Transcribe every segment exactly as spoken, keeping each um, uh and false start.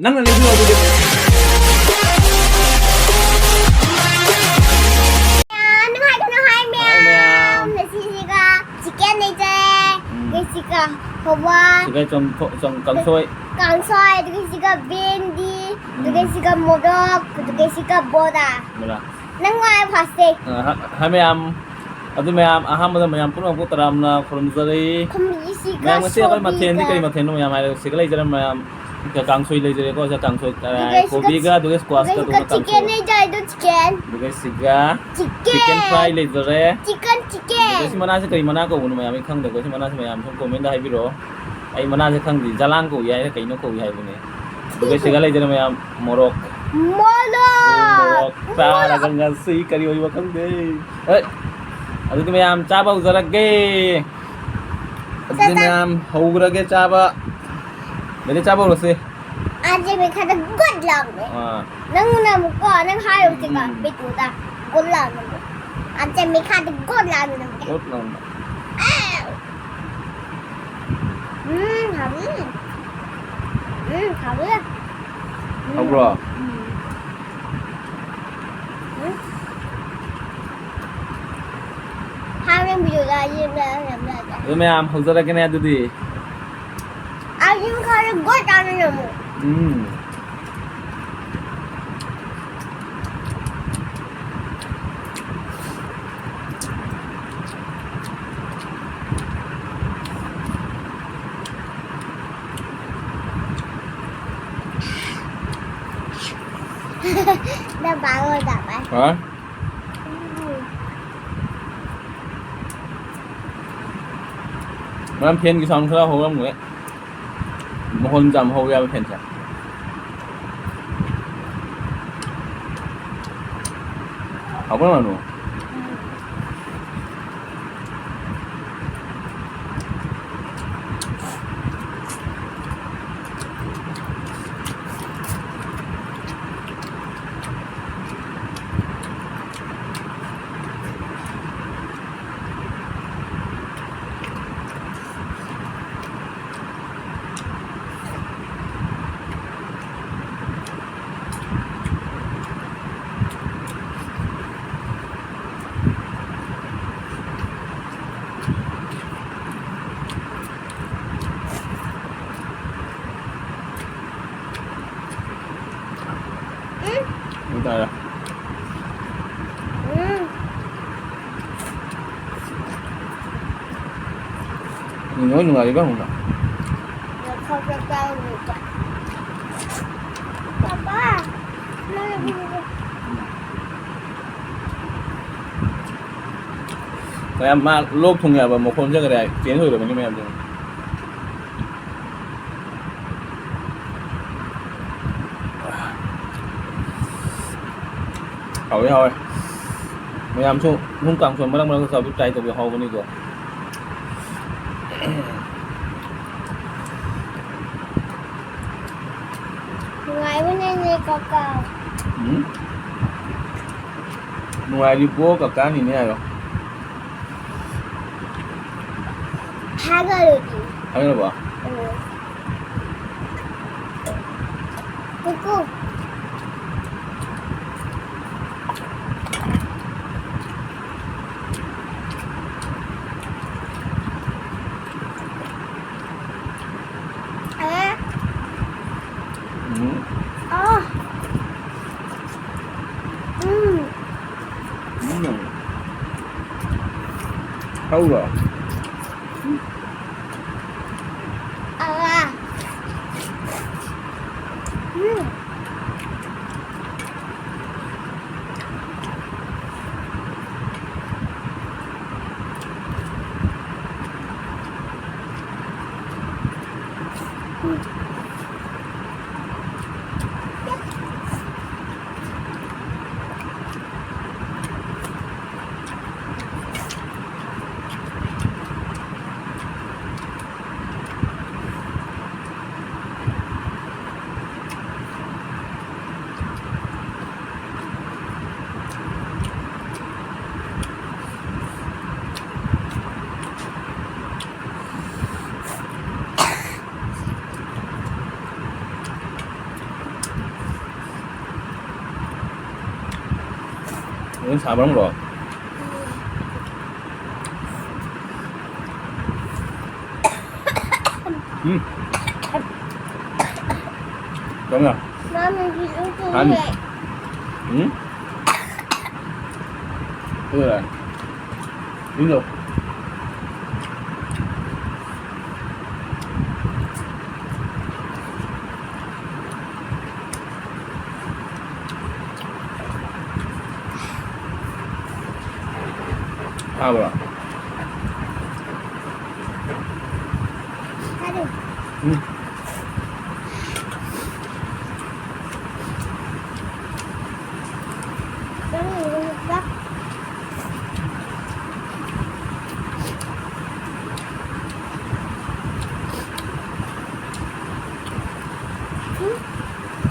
ꯅꯪꯅ ꯂꯩꯕꯤꯌꯣ ꯑꯗꯨꯗꯤ꯫ ꯃꯌꯥꯝ, ꯅꯨꯡꯉꯥꯏꯒꯅꯨ ꯍꯥꯏ ꯃꯌꯥꯝ꯫ ꯍꯥꯏ ꯃꯌꯥꯝ꯫ ꯉꯁꯤꯁꯤꯒ chicken ꯂꯩꯖꯔꯦ꯫ ꯎꯝ꯫ ꯉꯁꯤꯒ ꯍꯋꯥꯏ꯫ ꯁꯤꯒ ꯆꯝꯊꯣ-, ꯆꯝ-, ꯀꯥꯡꯁꯣꯏ꯫ ꯀꯥꯡꯁꯣꯏ, ꯑꯗꯨꯒ ꯁꯤꯒ ꯕꯦꯟꯗꯤ, ꯎꯝ꯫ ꯑꯗꯨꯒ ꯁꯤꯒ ꯃꯣꯔꯣꯛ, ꯑꯗꯨꯒ ꯎꯝ꯫ ꯁꯤꯒ ꯕꯣꯔꯥ꯫ ꯕꯣꯔꯥ꯫ ꯅꯪ ꯋꯥ ꯌꯥꯝ ꯐꯥꯁꯦ꯫ ꯑ, ꯍ-, ꯍꯥꯏ ꯃꯌꯥꯝ꯫ ꯑꯗꯨ ꯃꯌꯥꯝ, ꯑꯍꯥꯟꯕꯗ ꯃꯌꯥꯝ ꯄꯨꯝꯅꯃꯛꯄꯨ ꯇꯔꯥꯝꯅ ꯈꯨꯔꯨꯝꯖꯔꯤ꯫ ꯈꯨꯝꯕꯤꯁꯤꯒ ꯃꯌꯥꯝ, ꯉꯁꯤ ꯑꯩꯈꯣꯏ ꯃꯊꯦꯜꯗꯤ ꯁꯣꯏꯕꯤꯒ꯫ ꯀꯔꯤ ꯃꯊꯦꯜꯅꯣ ꯃꯌꯥꯝ ꯍꯥꯏꯔꯣ? ꯁꯤꯒ ꯂꯩꯖꯔꯦ ꯃꯌꯥꯝ꯫ ꯀꯥꯡꯁꯣꯏ ꯂꯩꯖꯔꯦꯀꯣ, ꯁꯤꯗ ꯀꯥꯡꯁꯣꯏ, ꯑ, ꯑꯗꯨꯒ ꯁꯤꯒ ꯀꯣꯕꯤꯒ, ꯑꯗꯨꯒ squash ꯀ ꯑꯗꯨꯒ ꯑꯗꯨꯒ ꯀꯥꯡꯁꯣꯏ꯫ Chicken ꯂꯩꯖꯔꯦ, ꯑꯗꯨ chicken꯫ ꯑꯗꯨꯒ ꯁꯤꯒ chicken꯫ Chicken fry ꯂꯩꯖꯔꯦ꯫ Chicken, chicken꯫ ꯑꯗꯨꯒ ꯁꯤ ꯃꯅꯥꯁꯦ ꯀꯔꯤ ꯃꯅꯥ ꯀꯧꯕꯅꯣ ꯃꯌꯥꯝ? ꯑꯩ ꯈꯪꯗꯦꯀꯣ, ꯁꯤ ꯃꯅꯥꯁꯦ ꯃꯌꯥꯝ ꯁꯨꯝ comment ꯍꯥꯏꯕꯤꯔꯛꯑꯣ꯫ ꯑꯩ ꯃꯅꯥꯁꯦ ꯈꯪꯗꯦ, ꯖꯂꯥꯡ ꯀꯧꯏ ꯍꯥꯏꯅ ꯀꯩꯅꯣ ꯀꯧꯏ ꯍꯥꯏꯕꯅꯦ꯫ ꯑꯗꯨꯒ ꯁꯤꯒ ꯂꯩꯖꯔꯦ ꯃꯌꯥꯝ, ꯃꯣꯔꯣꯛ꯫ ꯃꯣꯔꯣꯛ! ꯃꯣꯔꯣꯛ ꯆꯥꯔꯒ ꯃꯣꯔꯣꯛ! ꯉꯁꯤ ꯀꯔꯤ ꯑꯣꯏꯕ ꯈꯪꯗꯦ꯫ ꯍꯣꯏ꯫ ꯑꯗꯨꯗꯤ ꯃꯌꯥꯝ ꯆꯥꯕ ꯍꯧꯖꯔꯒꯦ꯫ ꯑꯗꯨꯗꯤ ꯆꯥ, ꯆꯥ꯫ ꯃꯌꯥꯝ ꯍꯧꯈ꯭ꯔꯒꯦ ꯆꯥꯕ꯫ ꯃꯦꯗꯤ ꯆꯥꯕ ꯍꯧꯔꯁꯤ꯫ ꯑꯥꯖꯦ ꯃꯦꯈꯥꯗ ꯒꯨꯗ ꯂꯥꯎꯅꯦ꯫ ꯑꯥ꯫ ꯅꯪꯅ ꯑꯃꯨꯛꯀꯣ, ꯅꯪ ꯍꯥꯏꯔꯨꯁꯤꯀꯣ, ꯎꯝ꯫ ꯄꯤꯇꯨꯗ ꯒꯨꯗ ꯂꯥꯎꯅꯦ꯫ ꯑꯥꯖꯦ ꯃꯦꯈꯥꯗ ꯒꯨꯗ ꯂꯥꯎꯅꯦ꯫ ꯒꯨꯗ ꯂꯥꯎꯅꯦ꯫ ꯑꯥꯎ꯫ ꯎꯝ, ꯍꯥꯎꯋꯤ꯫ ꯎꯝ, ꯍꯥꯎꯋꯤ꯫ ꯎꯝ꯫ ꯍꯥꯎꯕ꯭ꯔꯣ? ꯎꯝ꯫ ꯎꯝ꯫ ꯍꯥꯎꯔꯦ, ꯚꯤꯗꯤꯑꯣꯗ ꯌꯦꯡꯕ ꯌꯥꯝ ꯅꯨꯡꯉꯥꯏ꯫ ꯑꯗꯨ ꯃꯌꯥꯝ ꯍꯧꯖꯔꯒꯦꯅꯦ ꯑꯗꯨꯗꯤ꯫ ꯑꯩꯁꯨ ꯈꯔ ꯒꯣꯠ ꯆꯥꯅꯤꯡꯉꯦ ꯑꯃꯨꯛ꯫ ꯎꯝ꯫ ꯅꯪ ꯄꯥꯒ ꯑꯣꯏ ꯇꯥꯕ꯫ ꯍꯥ? ꯎꯝ꯫ ꯃꯔꯝ ꯐꯦꯟꯒꯤ ꯁꯥꯎꯟ ꯈꯔ ꯍꯧꯔꯝꯒꯅꯤ꯫ ꯃꯈꯣꯟ ꯌꯥꯝ ꯍꯧꯋꯦ ꯍꯥꯏꯕ ꯐꯦꯟꯁꯦ꯫ ꯍꯥꯎꯕ꯭ꯔꯥ ꯃꯥꯅꯨ? ꯎꯝ꯫ ꯅꯣꯏ ꯅꯨꯡꯉꯥꯏꯔꯤꯕ ꯍꯧꯅ? ꯄꯥꯄꯥ, ꯅꯪ ꯃꯌꯥꯝ ꯃꯥ ꯂꯣꯛ ꯊꯨꯡꯉꯦ ꯍꯥꯏꯕ ꯃꯈꯣꯟꯁꯦ ꯀꯗꯥꯏ change ꯑꯣꯏꯔꯕꯅꯤ ꯃꯌꯥꯝꯁꯦ꯫ ꯍꯥꯎꯋꯦ, ꯍꯥꯎꯋꯦ꯫ ꯃꯌꯥꯝꯁꯨ ꯅꯨꯡ ꯀꯥꯡꯁꯣꯏ ꯃꯔꯛ ꯃꯔꯛꯇ ꯆꯥꯕꯤ try ꯇꯧꯕꯤꯌꯨ, ꯍꯥꯎꯕꯅꯤꯀꯣ꯫ ꯅꯨꯡꯉꯥꯏꯕꯅꯦꯅꯦ, ꯀꯀꯥ꯫ ꯎꯝ? ꯅꯨꯡꯉꯥꯏꯔꯤꯕꯣ, ꯀꯀꯥꯅꯤꯅꯦ ꯍꯥꯏꯌꯣ꯫ ꯊꯥꯒꯠꯂꯨꯗꯤ꯫ ꯊꯥꯒꯠꯂꯕꯣ? ꯎꯝ꯫ ꯀꯨꯀꯨ꯫ ꯑꯦ꯫ ꯎꯝ꯫ ꯑꯥ꯫ ꯎꯝ꯫ ꯎꯝ꯫ ꯍꯧꯔꯣ꯫ ꯑꯥ꯫ ꯎꯝ꯫ ꯅꯪ ꯁꯥꯕ꯭ꯔꯪꯕ꯭ꯔꯣ? ꯎꯝ꯫ ꯆꯪꯉꯣ꯫ ꯃꯥꯃꯤꯒꯤ ꯏꯁꯤꯡ ꯍꯥꯟꯅꯤ꯫ ꯊꯤꯜꯂꯦ꯫ ꯎꯝ? ꯀꯩꯗꯧꯔꯦ? ꯏꯪꯗ꯭ꯔꯣ? ꯁꯥꯕ꯭ꯔꯣ? ꯁꯥꯗꯦ꯫ ꯎꯝ꯫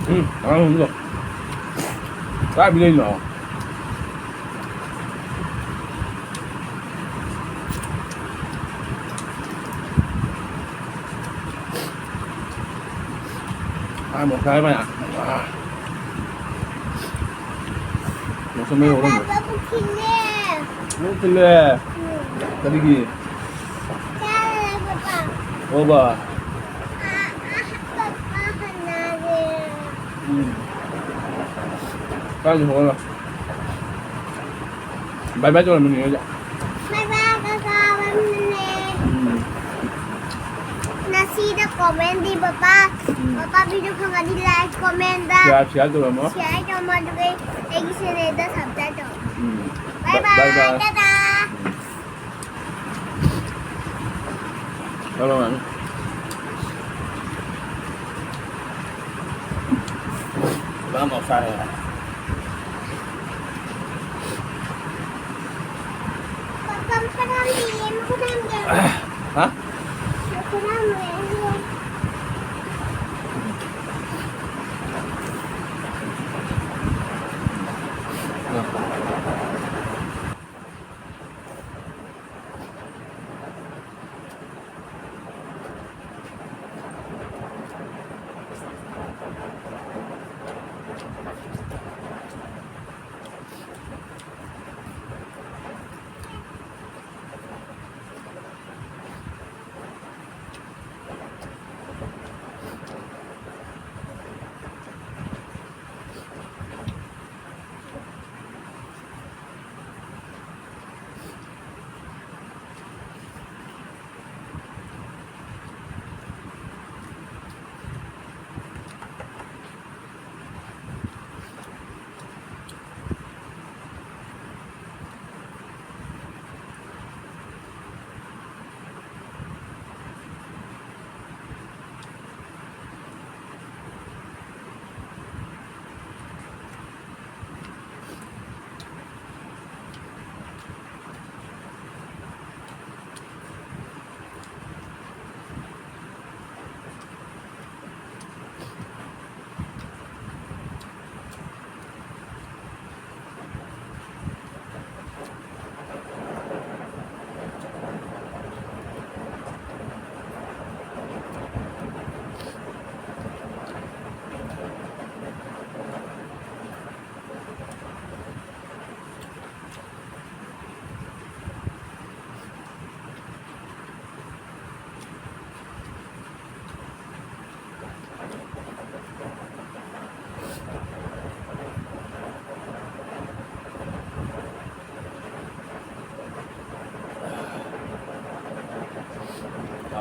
ꯎꯝ, ꯍꯥꯎꯔꯝꯒꯅꯤꯗ꯫ ꯀꯥꯏ ꯄꯤꯔꯛꯏꯅꯣ? ꯑꯥ, ꯃꯣꯔꯣꯛ ꯁꯥꯕ ꯃꯌꯥꯝ꯫ ꯑꯥ꯫ ꯃꯣꯔꯣꯛ ꯁꯥꯕ ꯃꯌꯥꯝ ꯍꯧꯔꯝꯒꯅꯤ꯫ ꯄꯥꯄꯥ ꯑꯃꯨꯛ ꯊꯤꯜꯂꯦ꯫ ꯑꯃꯨꯛ ꯊꯤꯜꯂꯦ? ꯎꯝ꯫ ꯀꯔꯤꯒꯤ? ꯆꯥꯔꯦ, ꯄꯥꯄꯥ꯫ ꯑꯣ, ꯕꯥ꯫ ꯑꯥ, ꯑꯥ, ꯄꯥꯄꯥ ꯍꯟꯅꯔꯦ꯫ ꯎꯝ꯫ ꯀꯥꯏꯗ ꯍꯧꯔ? ꯕꯥꯏ ꯕꯥꯏ ꯇꯧꯔꯝꯃꯤꯅꯦ ꯑꯩꯁꯦ꯫ ꯕꯥꯏ ꯕꯥꯏ ꯀꯀꯥ ꯕꯥꯏ ꯃꯅꯦ꯫ ꯎꯝ꯫ ꯉꯁꯤꯗ comment ꯗꯤ ꯄꯄꯥ, ꯎꯝ꯫ ꯄꯄꯥ video ꯐꯪꯉꯗꯤ like comment ꯗ share, share ꯇꯧꯔꯝꯃꯣ꯫ Share ꯇꯧꯔꯝꯃꯣ, ꯑꯗꯨꯒ ꯑꯩꯒꯤ channel ꯗ subscribe ꯇꯧꯔꯝꯃꯣ꯫ ꯎꯝ꯫ ꯕꯥꯏ ꯕꯥꯏ ꯕꯥꯏ꯫ ꯕꯥꯏ꯫ ꯇꯥꯇꯥ꯫ ꯎꯝ꯫ ꯆꯠꯂꯣ ꯉꯥꯏꯅꯤ꯫ ꯄꯨꯔꯥ ꯃꯣꯔꯣꯛ ꯁꯥꯏ꯫ ꯍꯥ?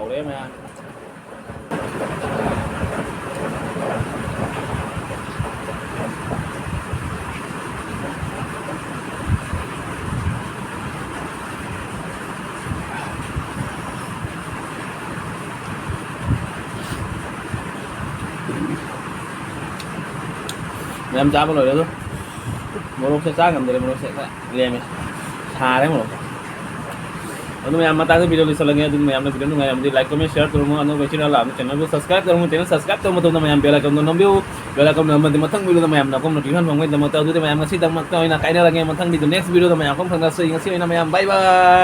ꯍꯧꯔꯛꯑꯦ ꯃꯌꯥꯝ꯫ ꯃꯌꯥꯝ ꯆꯥꯕ ꯂꯣꯏꯔꯦ ꯑꯗꯣ꯫ ꯃꯣꯔꯣꯛꯁꯦ ꯆꯥ ꯉꯝꯗ꯭ꯔꯦ, ꯃꯣꯔꯣꯛꯁꯦ ꯈꯔ ꯂꯦꯝꯃꯦ꯫ ꯁꯥꯔꯦ ꯃꯣꯔꯣꯛꯁꯦ꯫ ꯑꯗꯨ ꯃꯌꯥꯝ ꯃꯇꯥꯡꯗ video ꯂꯣꯏꯁꯤꯜꯂꯒꯦ꯫ ꯑꯗꯨ ꯃꯌꯥꯝꯅ video ꯅꯨꯡꯉꯥꯏꯔꯝꯃꯗꯤ like, comment, share ꯇꯧꯔꯝꯃꯣ꯫ ꯑꯅꯧꯕ channel ꯂꯥꯛꯑꯕ channel ꯗꯨ subscribe ꯇꯧꯔꯝꯃꯣ꯫ Channel subscribe ꯇꯧꯕ ꯃꯇꯝꯗ ꯃꯌꯥꯝ bell icon ꯗꯨ ꯅꯝꯕꯤꯌꯨ꯫ Bell icon ꯅꯝꯃꯗꯤ ꯃꯊꯪ video ꯗ ꯃꯌꯥꯝꯅ ꯑꯩꯈꯣꯏ notification ꯐꯪꯕꯒꯤꯗꯃꯛꯇ꯫ ꯑꯗꯨꯗꯤ ꯃꯌꯥꯝ ꯉꯁꯤꯗꯃꯛꯇ ꯑꯣꯏꯅ ꯀꯥꯏꯅꯔꯒꯦ꯫ ꯃꯊꯪ video, next video ꯗ ꯃꯌꯥꯝ ꯑꯃꯨꯛ ꯊꯦꯡꯅꯁꯤ꯫ ꯉꯁꯤ ꯑꯣꯏꯅ ꯃꯌꯥꯝ bye bye꯫